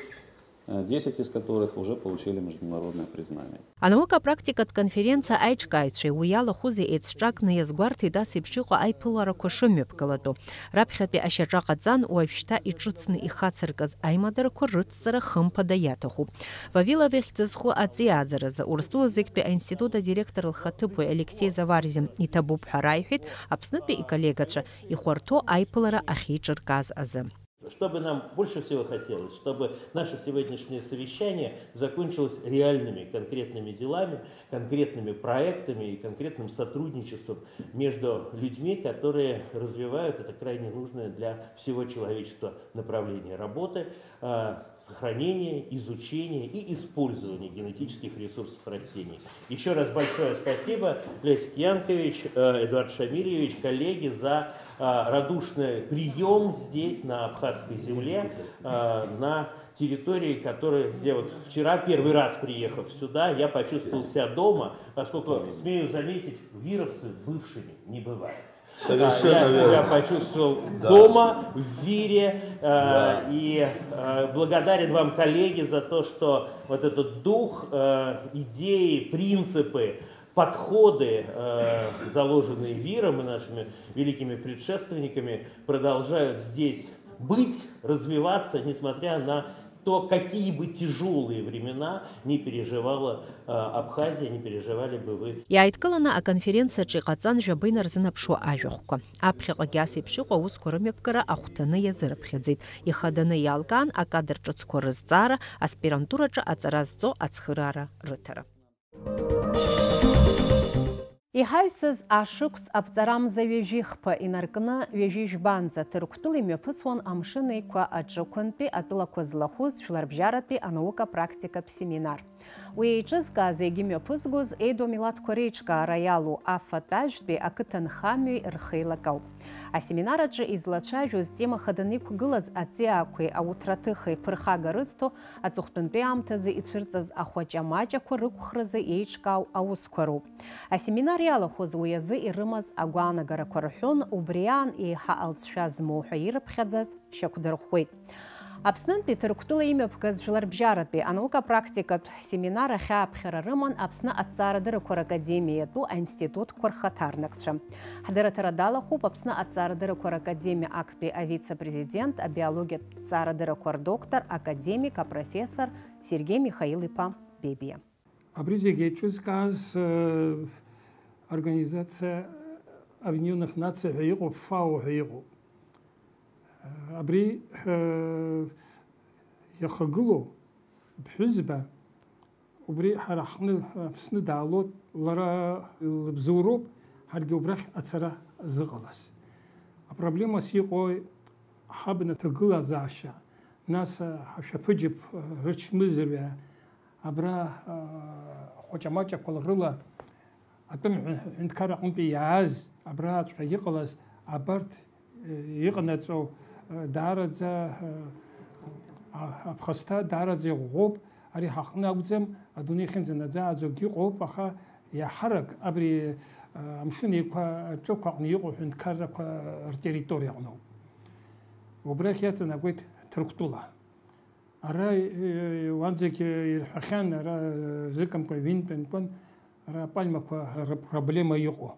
э, десять из которых уже получили международное признание. Анаукапрактикатә конференциа аиҿкааҩцәеи уи иалахәызеи еицҿакны иазгәарҭеит ас еиԥш иҟоу аиԥыларақәа шымҩаԥгалатәу. Раԥхьатәи ашьаҿа ҟаҵан, уажәшьҭа иҿыцны ихацыркыз аимадарақәа рыцҵара хымԥада иаҭахуп. Вавилов ихьӡ зху аҵиааӡаразы Урыстәыла зегьтәи аинститут адиректор лхаҭыԥуаҩ Алексеи Заварзин иҭабуп ҳәа раиҳәеит Аԥснытәи иколлегацәа ихәарҭоу аиԥылара ахьеиҿыркааз азы. Что бы нам больше всего хотелось, чтобы наше сегодняшнее совещание закончилось реальными, конкретными делами, конкретными проектами и конкретным сотрудничеством между людьми, которые развивают это крайне нужное для всего человечества направление работы, э, сохранение, изучение и использование генетических ресурсов растений. Еще раз большое спасибо, Лесик Янкович, э, Эдуард Шамильевич, коллеги, за, э, радушный прием здесь, на абхазской земле, э, на территории, которая, где вот вчера, первый раз приехав сюда, я почувствовал себя дома, поскольку, смею заметить, вировцы бывшими не бывают. Совершенно А, я себя верно. почувствовал Да. дома, в Вире, э, Да. и, э, благодарен вам, коллеги, за то, что вот этот дух, э, идеи, принципы, подходы, э, заложенные Виром и нашими великими предшественниками, продолжают здесь быть, развиваться, несмотря на то, какие бы тяжёлые времена не переживала, э, Абхазия, не переживали бы вы. Иааидкыланы аконференциаҿы иҟаҵан жәаба инарзынаԥшуа ажәахәқәа. Аԥхьаҟагьы ас еиԥш иҟоу аусқәа рымҩаԥгара ахәҭаны иазырыԥхьаӡеит. Ихаданы иалкаан акадр ҿыцқәа рызҵаара, аспирантураҿы аҵара зҵо ацхыраара рыҭара. Иҳаҩсыз ашықәс аԥҵарамза ҩажәи хԥа инаркны ҩажәи жәбанӡа Ҭырқәтәыла имҩаԥысуан Амшын Еиқәа аҿықәантәи атәылақәа злахәыз Жәларбжьаратәи анаука-практикатә семинар. Уи еиҿызкааз егьи мҩаԥызгоз еидоу амилаҭқәа реиҿкаара иалоу афатә-ажәтәи ақыҭанхамҩеи рхеилак ауп. Асеминар аҿы излацәажәоз тема хаданы иқәгылаз аҵиаақәеи ауҭраҭыхеи ԥырхага рызҭо, аҵыхәтәантәи аамҭазы ицәырҵыз ахәаҷа-маҷақәа рықәхразы еиҿкаау аусқәа роуп. Асеминар иалахәыз уи азы ирымаз агәаанагарақәа рҳәон, убри аан еиҳа алҵшәа змоу ҳәа ирыԥхьаӡаз шьақәдырӷәӷәеит. Аԥснынтәи Ҭырқәтәыла имҩаԥгаз Жәларбжьаратәи анаука-практикатә семинар ахьааԥхьара рыман Аԥсны аҭҵаарадырақәа ракадемиатәу аинститутқәа рхаҭарнакцәа. Ҳдырраҭара далахәуп Аԥсны аҭҵаарадырақәа ракадемиа актәи авице-президент, абиологиатә ҭҵаарадырақәа рдоктор, академик, апрофессор Сергеи Михаил-иԥа Бебиа. Абри зегь еиҿызкааз, э, Организация Объединённых Наций ҳәа иҟоуп, фао ҳәа иҟоуп. Абри, э, иахагылоу ԥҳәызба, убри ҳара ҳҟны, Аԥсны даалоит, лара лыбзоуроуп, ҳаргьы убрахь ацара зыҟалаз. Апроблемас иҟои ҳабна ҭагылазаашьа, нас, э, ҳашәаԥыџьаԥ, э, рыҽмызаҩа, абра, э, хәаҷамаҷақәа рыла атәым ҳәынҭқар аҟынтәи иааз, абраҵәҟьа иҟалаз, абарҭ, э, иҟанаҵо, э, даараӡа, э, а-, аԥхасҭа даараӡа иӷәӷәоуп. Ари ҳаҟны акәӡам, адунеи ахьынӡанаӡааӡогь иҟоуп, аха иаҳарак абри, э, Амшын Еиқәа аҿықәаҟны иҟоу ҳәынҭқаррақәа ртерриториаҟноуп. Убрахь иаҵанакуеит Ҭырқәтәыла. Ара, э, уанӡагь ирҳәахьан, ара, э, зыкымкәа ҩынтә-ҩынтәын, ара апальмақәа рыпроблема иҟоу.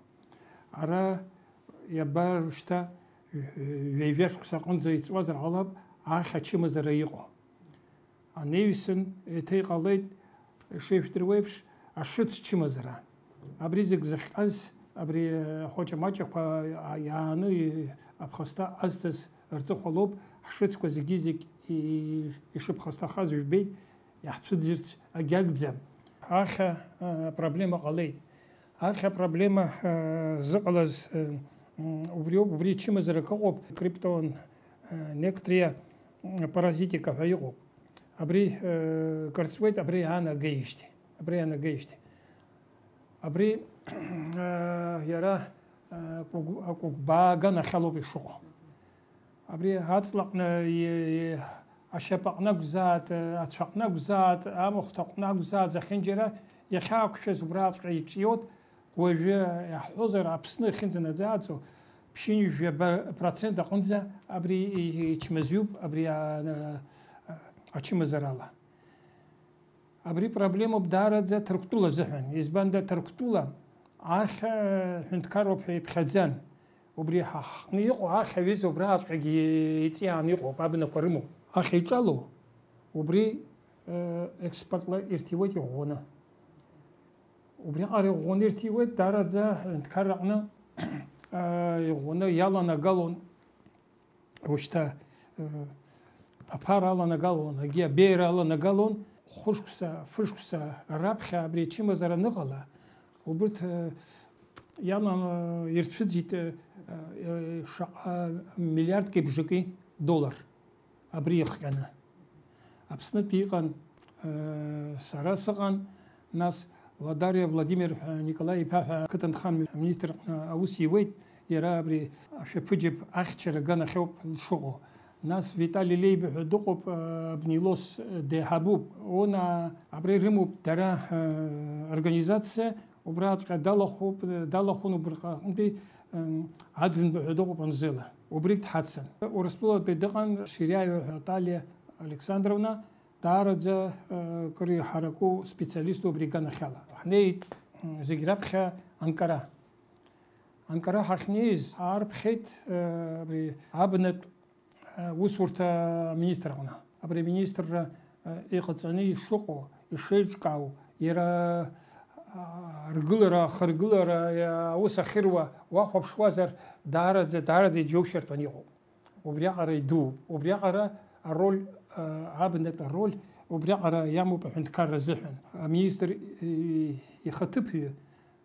Ара иаба шьҭа, э, ҩажәа шықәса аҟынӡа иҵуазар ҟалап, ахь ачымазара иҟоу. Анаҩсан еиҭа иҟалеит, ишеижәдыруа еиԥш, ашыц чымазара. Абри зегь зыхҟьаз, абри ахәаҷамаҷақәа иааны аԥхасҭа азҭаз рҵыхәа лоуп, ҳшыцқәа зегьы-зегь ишыԥхасҭахаз жәбеит, иаҳцәыӡырц агьагӡам. Ахьа, а, проблема ҟалеит. Ахьа проблема, а, зыҟалаз, а, м, убриоуп, убри чымазарак ыҟоуп, криптон, а, нектрия, м, паразитика ҳәа иҟоуп. Абри, а, кырҵуеит, абри аанагеижьҭеи, абри аанагеижьҭеи. Абри, а, иара, а, кәыгә-, акәыкәбаа аганахьалоуп ишыҟоу. Абри аҵлаҟны, и-, и-, ашьапаҟны акәзааит, ацәаҟны акәзааит, амахәҭаҟны акәзааит, зехьынџьара иахьаақәшәаз убраҵәҟьа иҿиоит, уажәы иаҳҳәозар, Аԥсны ахьынӡанаӡааӡо, ԥшьынҩажәаба процент аҟынӡа абри и-, ичмазаҩуп, абри а-, а-, ачымазарала. Абри проблемоуп даараӡа Ҭырқәтәыла азыҳәан. Избанда Ҭырқәтәыла ахьа ҳәынҭқарроуп ҳәа иԥхьаӡан. Убри ҳа ҳҟны иҟоу ахьа аҩыза убраҵәҟьагьы иҵиааны иҟоуп, абнақәа рымоуп. Ахьа иҿало, убри, э, експортла ирҭиуеит иӷәӷәаны. Убриаҟара иӷәӷәаны ирҭиуеит, даараӡа аҳәынҭқарра аҟны, э, иӷәӷәаны иаланагалон. Ушьҭа, э, аԥара аланагалон, агьи абеиара аланагалон, хәышықәса, фышықәса раԥхьа абри ачымазара аныҟала, убырҭ, э, иалан, э, ирцәыӡит, э, э, шаҟа миллиардки бжаки доллар абри ихҟьаны. Аԥснытәи иҟан, э, сара сыҟан, нас Ладариа Владимир ҳәа Николаи иԥа ҳәа ақыҭанхамҩа аминистр аҟны аус иуеит, иара абри ашәаԥыџьаԥ ахьчара аганахьоуп дшыҟоу. Нас Витали Леиба ҳәа дыҟоуп, э, абнилос, э, деиҳабуп. Она абра ирымоуп дара, э, организациа, убраҵәҟьа далахәуп, далахәын убраҟынтәи, э, Аӡынба ҳәа дыҟоуп Анзела. Убригь дҳацын. Урыстәылатәи дыҟан Шириаио ҳәа Наталиа Александровна, даараӡа, э, кыр иҳараку специалисту абри аганахьала. Ҳнеит, м, зегь раԥхьа Анкара. Анкара ҳахьнеиз ҳаарԥхьеит, э, абри абнатә, э, усурҭа аминистр аҟны. Абри аминистрра, э, иҟаҵаны ишыҟоу, ишеиҿкаау, иара, а, ргылара, ахыргылара, иа-, аус ахьыруа уахәаԥшуазар, даараӡа, даараӡа иџьоушьартәын иҟоуп. Убриаҟара идууп. Убриаҟара ароль, а, абнатә ароль убриаҟара иамоуп аҳәынҭқарра азыҳәан. Аминистр, и-, ихаҭыԥҩы,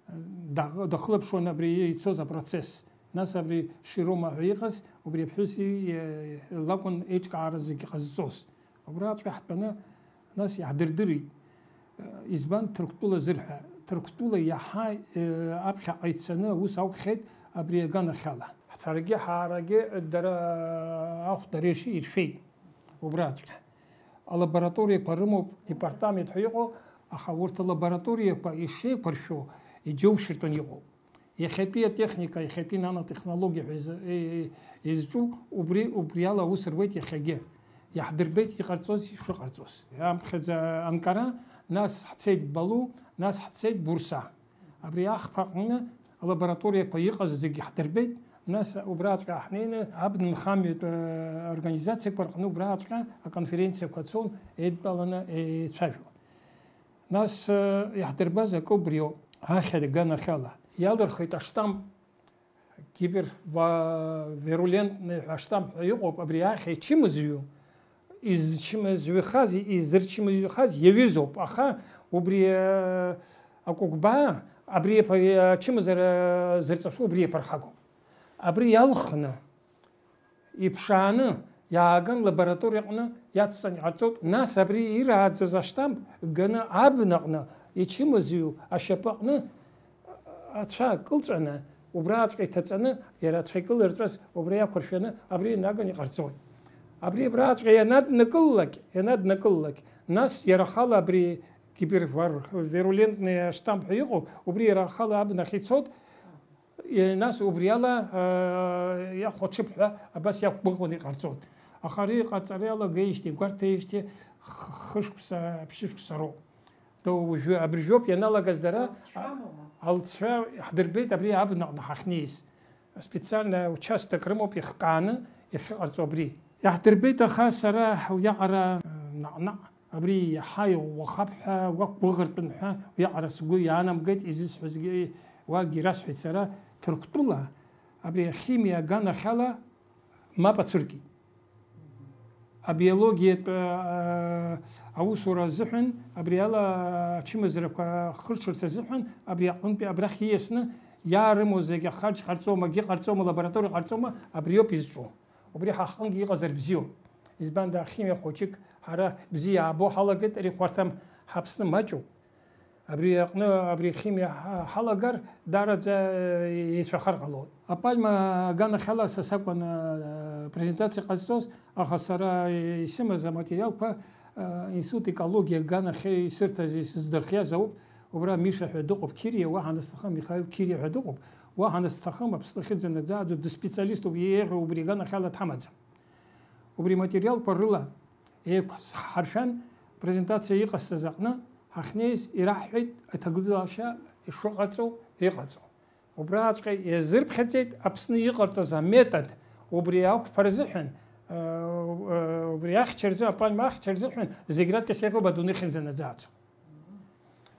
а, да-, дахылаԥшуан абри ицоз апроцесс. Нас абри Широма ҳәа иҟаз, убри аԥҳәыс и-, лакәын еиҿкаара зегьы ҟазҵоз. Убраҵәҟьа ҳтәаны, нас иаҳдырдырит. Избан Ҭырқәтәыла зырҳәа? Ҭырқәтәыла иаҳа, э, аԥхьаҟа ицаны аус аухьеит абри аганахьала. Ҳцарагьы ҳаарагьы дара ахәда реиԥш иршәеит убраҵәҟьа. Алабораториақәа рымоуп, департамент ҳәа иҟоу, аха урҭ алабораториақәа ишеиқәыршәоу иџьоушьартәын иҟоуп. Иахьатәи атехника, иахьатәи нанотехнологиа ҳәа изы-, е-, е-, изҿу, убри, убриала аус руеит иахьагьы. Иаҳдырбеит иҟарҵоз, ишыҟарҵоз. Иаамԥхьаӡа Анкара, нас ҳцеит Балу, нас ҳцеит Бурса. Абри ахԥа аҟны алабораториақәа иҟаз зегьы ҳдырбеит, нас убраҵәҟьа ҳнеины абнанхамҩатә, э, организациақәа рҟны убраҵәҟьа аконференциақәа цон, еидтәаланы еицәажәо. Нас, э, иаҳдырбаз акы убриоуп, ахьа аганахьала. Иалырхит аштамп, гипервирулентный ҳәа аштамп ҳәа иҟоуп, абри ахьа ичымазаҩу, изчымазаҩхаз, изырчымазаҩхаз иаҩызоуп, аха убри, э, акәыкәбаа, абри иаԥ-, ачымазара зырҵашәо убри иаԥырхагоуп. Абри иалхны, иԥшааны иааган лабораториаҟны иацҵан иҟарҵоит, нас абри ирааӡаз аштамп ганы абнаҟны ичымазаҩу ашьапы аҟны ацәа кылҵәаны, убраҵәҟьа иҭаҵаны, иара ацәа икылырҵәаз убра иақәыршәаны абри инаган иҟарҵоит. Абри абраҵәҟьа ианаднакыллак, ианаднакыллак, нас иара ахала абри гипервирулентный аштамп ҳәа иҟоу, убри иара ахала абнахь ицоит, Е, нас убриала, э, иахәаҽып ҳәа абас иақәгәыӷуан иҟарҵон. Аха ари иҟаҵара иалагеижьҭеи, игәарҭеижьҭеи х-, хышықәса, ԥшьышықәса роуп. Доу уажәы абыржәоуп ианалагаз дара, алҵшәа моума? Алҵшәа ҳдырбеит абри абнаҟны ҳахьнеиз. Специально участок рымоуп ихкааны иахьыҟарҵо абри. Иаҳдырбеит, аха сара уиаҟара, э, наҟ-наҟ Абри иаҳа иӷәӷәахап ҳәа, уақәгәыӷыртәын ҳәа уиаҟара сгәы иаанамгеит, изысҳәазгьы уагьы расҳәеит сара, Ҭырқәтәыла абри ахимиа аганахьала мап ацәыркит. Абиологиатә, аа, аусура азыҳәан, абри ала ачымазарақәа хырҽырц азыҳәан, абри аҟынтәи абрахь ииасны иаарымоу зегьы ахаџь ҟарҵома, акгьы ҟарҵома, лабораториа ҟарҵома, абриоуп изҿу. Убри ҳаҟынгьы иҟазар бзиоуп. Избанда, ахимиа хәыҷык ҳара бзиа иаабо ҳалагеит, ари хәарҭам, ҳаԥсны маҷуп. Абри аҟны, абри ахимиа ҳа-, ҳалагар, даараӡа, э, еицәахар ҟалоит. Апальма аганахьала са сакәын, э, презентациа ҟазҵоз, аха сара исымаз аматериалқәа, э, Институт екологиа аганахь исырҭаз, исыздырхиаз ауп. Убра Миша ҳәа дыҟоуп, Қьириа, уаҳа анысҭахым, Михаил Қьириа ҳәа дыҟоуп. Уаҳа анысҭахым, Аԥсны ахьыӡ анаӡааӡо дыспециалиступ, иеиӷьу убри аганахьала дҳамаӡам. Убри аматериалқәа рыла еиқәҳаршәан, презентациа иҟасҵаз аҟны ҳахьнеиз ираҳҳәеит аҭагылазаашьа ишыҟаҵоу, иҟаҵоу. Убраҵәҟьа иазырԥхьаӡеит Аԥсны иҟарҵаз аметод, убри ақәԥара азыҳәан, э, э, убри ахьча рзы, апальма ахьча рзыҳәан зегь раҵкыс еиӷьуп адунеи ахьынӡанаӡааӡо.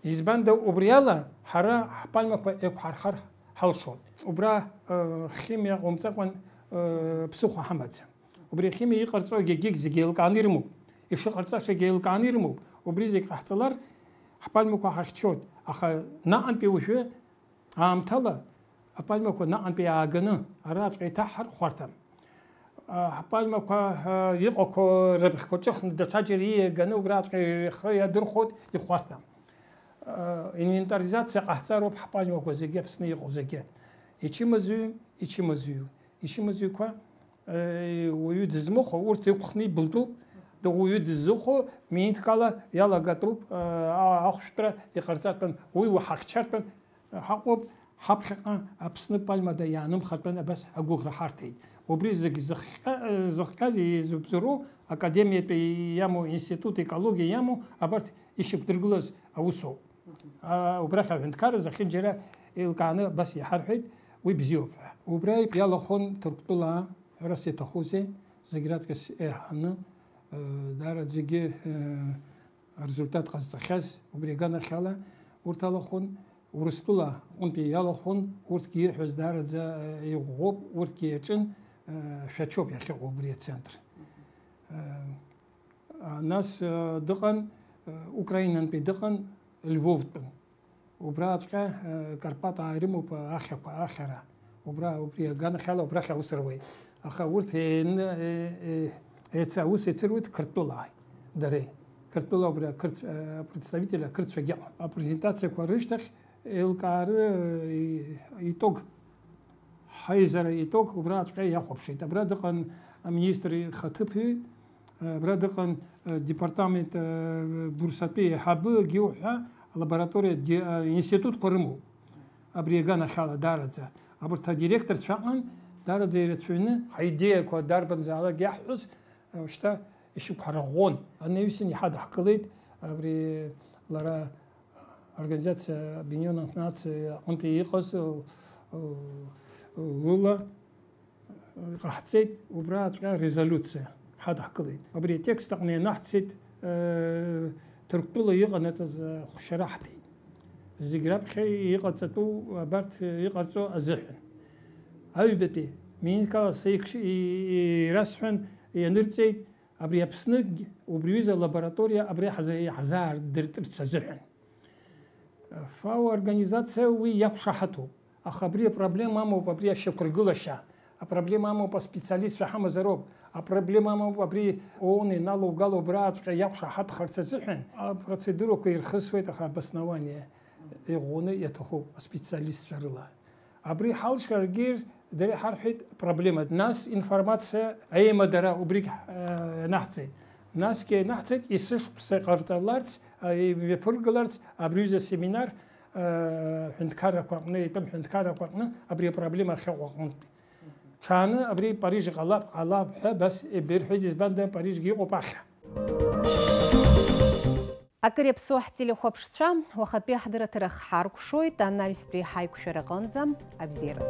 Избанда, убри ала ҳара ҳпальмақәа еиқәҳархар ҳалшоит. Убра, э, химиа ҟоумҵакәан, э, ԥсыхәа ҳамаӡам. Убри ахимиа иҟарҵо егьагьы зегьы еилкааны ирымоуп. Ишыҟарҵаша еилкааны ирымоуп. Убри зегь ҟаҳҵалар, ҳпальмақәа ҳахьчоит. Аха наҟантәи уажәы аамҭала апальмақәа наҟантәи иааганы араҵәҟьа иҭаҳҳар хәарҭам. А, ҳпальмақәа, а, иҟақәоу рыбӷьқәа ҿыхны даҽаџьара ииаганы убраҵәҟьа ихы иадырхәоит, ихәарҭам. А, инвентаризациа ҟаҳҵароуп ҳпальмақәа зегьы, Аԥсны иҟоу зегьы. Ичымазаҩ, ичымазаҩу. Ичымазаҩқәа, э, уаҩы дызмыхәо, урҭ ықәхны ибылтәуп, да уаҩы дыззыхәо, минуҭк ала иалагатәуп, э, а-, ахәшәтәра иҟарҵартәын, уи уаҳахьчартәын, ҳаҟоуп, ҳаԥхьаҟа Аԥсны пальмада иаанымхартәын, абас агәыӷра ҳарҭеит. Убри зегь зыхҟьа-, зыхҟьаз, изыбзоуроу академиатәи иамоу, институт екологиа иамоу, абарҭ ишьақәдыргылаз аусоуп. А, убрахь аҳәынҭқарра зехьынџьара еилкааны абас иҳарҳәеит, уи бзиоуп ҳәа. Убра иалахәын Ҭырқәтәылаа, ҳәарас иаҭахузеи, зегь раҵкыс еиҳаны, э, даараӡагьы, э, арезультат ҟазҵахьаз, убри аганахьала урҭ алахәын, Урыстәыла аҟынтәи иалахәын, урҭгьы ирҳәаз даараӡа, э, иӷәӷәоуп, урҭгьы иаҿын, э, шәачоуп иахьыҟоу убри ацентр. Э, а, нас, э, дыҟан, э, Украинантәи дыҟан, Львовтәын. Убраҵәҟьа, э, Карпатаа ирымоуп, э, ахьақәа, ахьара. Убра, убри аганахьала убрахь аус руеит. Аха урҭ еины, е-, е-, еица-, аус еицыруеит Қырҭтәылааи дареи. Қырҭтәыла убри ақырҭ-, э, представитель ақырҭцәагьы ыҟан. Апрезентациақәа рышьҭахь еилкаары, э, итог, ҳаизара итог убраҵәҟьа иахәаԥшит. Абра дыҟан аминистр ихаҭыԥуаҩ, Абра дыҟан, э, департамент, э, Бурсатәи еиҳабы, ГИУ ҳәа алабораториа ди-, э, институтқәа рымоуп. Абри аганахьала даараӡа. Абарҭ адиректорцәа ыҟан, даараӡа ирацәаҩны, ҳаидеиақәа дарбанзаалак иаҳҳәоз, э, шьҭа ишьақәҳарӷәӷәон. Анаҩсан иҳадаҳкылеит, абри лара, э, Организация Объединённых Наций аҟынтәи иҟаз, э, э, лыла. Иҟаҳҵеит убраҵәҟьа резолиуциа ҳадаҳкылеит. Абри атекст аҟны ианаҳҵеит, э, Ҭырқәтәыла иҟанаҵаз ахәшьара ҳҭеит. Зегь раԥхьа иҟаҵатәу абарҭ иҟарҵо азыҳәан. Аҩбатәи, минуҭк ала сеиқәш-, и-, и-, ирасҳәан, ианырҵеит, абри Аԥсны убри ҩыза лабораториа абри ҳза-, иаҳзаардыртырц азыҳәан. ФАО организациа уи иақәшаҳаҭуп, аха абри апроблема амоуп, абри ашьақәыргылашьа, апроблема амоуп аспециалистцәа ҳамазароуп, апроблема амоуп абри ООН иналоугало абраҵәҟьа иақәшаҳаҭхарц азыҳәан апроцедурақәа ирхысуеит, аха обоснование иӷәӷәаны иаҭахуп аспециалистцәа рыла. Абри ҳалшаргьы дара иҳарҳәеит проблема. Нас информациа аимадара убригь, э, ианаҳҵеит. Насгьы ианаҳҵеит есышықәса иҟарҵаларц, э, имҩаԥыргаларц абри ҩыза семинар, э, ҳәынҭқаррақәа аҟны, итәым ҳәынҭқаррақәа аҟны абри апроблема ахьыҟоу аҟынтәи. Ҽааны абри Париж иҟалап, ҟалап ҳәа абас ибырҳәеит, избанда Парижгьы иҟоуп ахьа. Акыр иаԥсоу ҳтелехәаԥшцәа, уахатәи ҳдырраҭара хҳаркәшоит, анаҩстәи ҳаиқәшәара аҟынӡа, абзиараз.